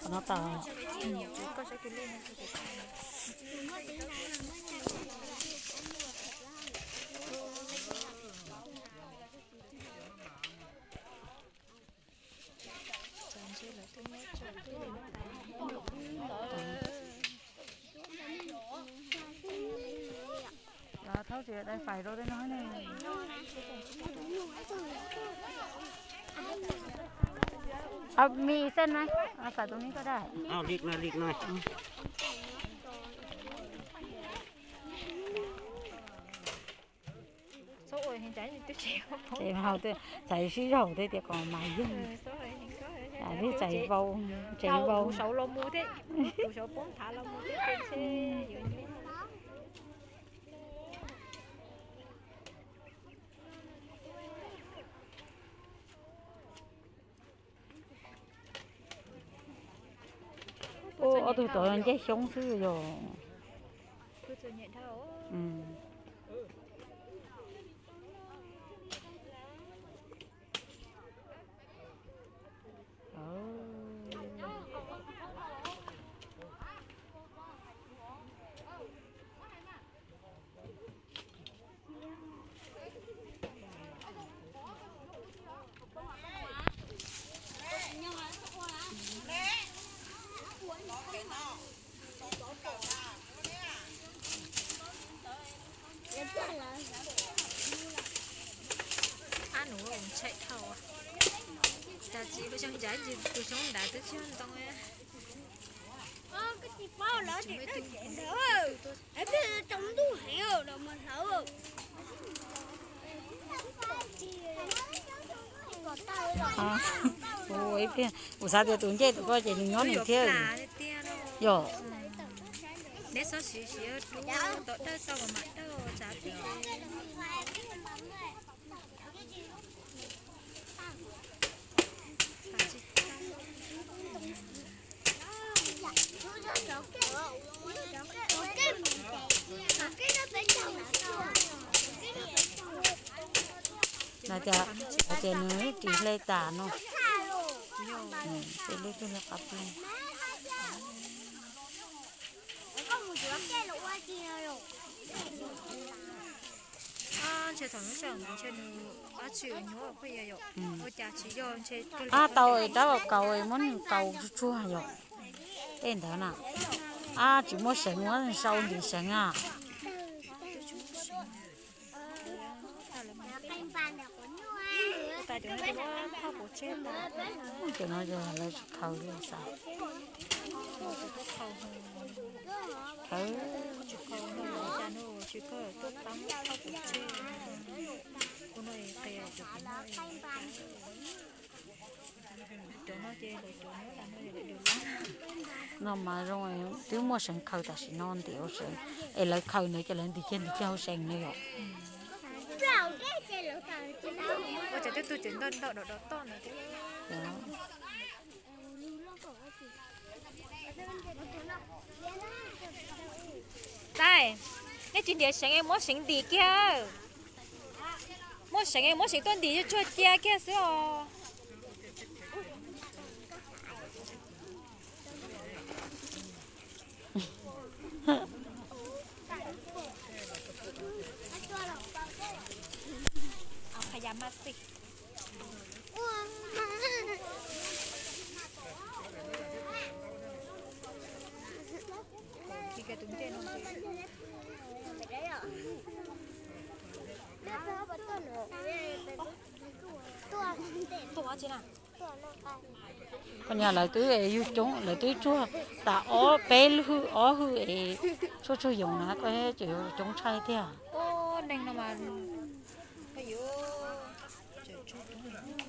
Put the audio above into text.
No tas. Thauj tsis dai fais rau tej no ne. Mis xej na, xav tus ni ko da. Ces hau txais sib zaug tej tias kom mas yog, twb txais vau, tsev vau. Ua ob tug tod ncej xyoob xwb yog. Ab, nws ntshai dhau. Cas tsis ua xyoo ncav tus xyoob nrad twb tsis ntoo. Kuv xav tias tus ncej tus ko ces nws nyob nws thiab. Yog. Hais tias nws ris hle tas no. Ces lub twg li qab plig. Ntshe thaum nws sawv ntawd ntshe nws dab tsi uas nyuaj pheej yog, ua cas tsis yog ntshe. Ab, tau es rab kaus es muab nws kaus tsuag tsuag yom. Tej ntawd na. Ab, tsis muaj seev, muab sau ntim seev a. Cov no yog lawv tsis khaws li xav. Khaws. No mas zoo, twb muaj seev khaws tam sim no ntim ua seev, es lawv khaws ntawd ces lawv ntim kiag ntim kiag hauv seev no yom. Tais, nej tsis ntiav seev es muab seev ntim kiag. Muaj seev es muab seev tuaj ntim tsuag cia kiag xwb os. Koj niam, lawv twb yug coob, lawv twb tsuag tas ob peb hwj ob hwj es tsuag tsuag yoov na, koj ces yuav coob tshaj tiag. Neeg no mas, koj yuav tsuag coob.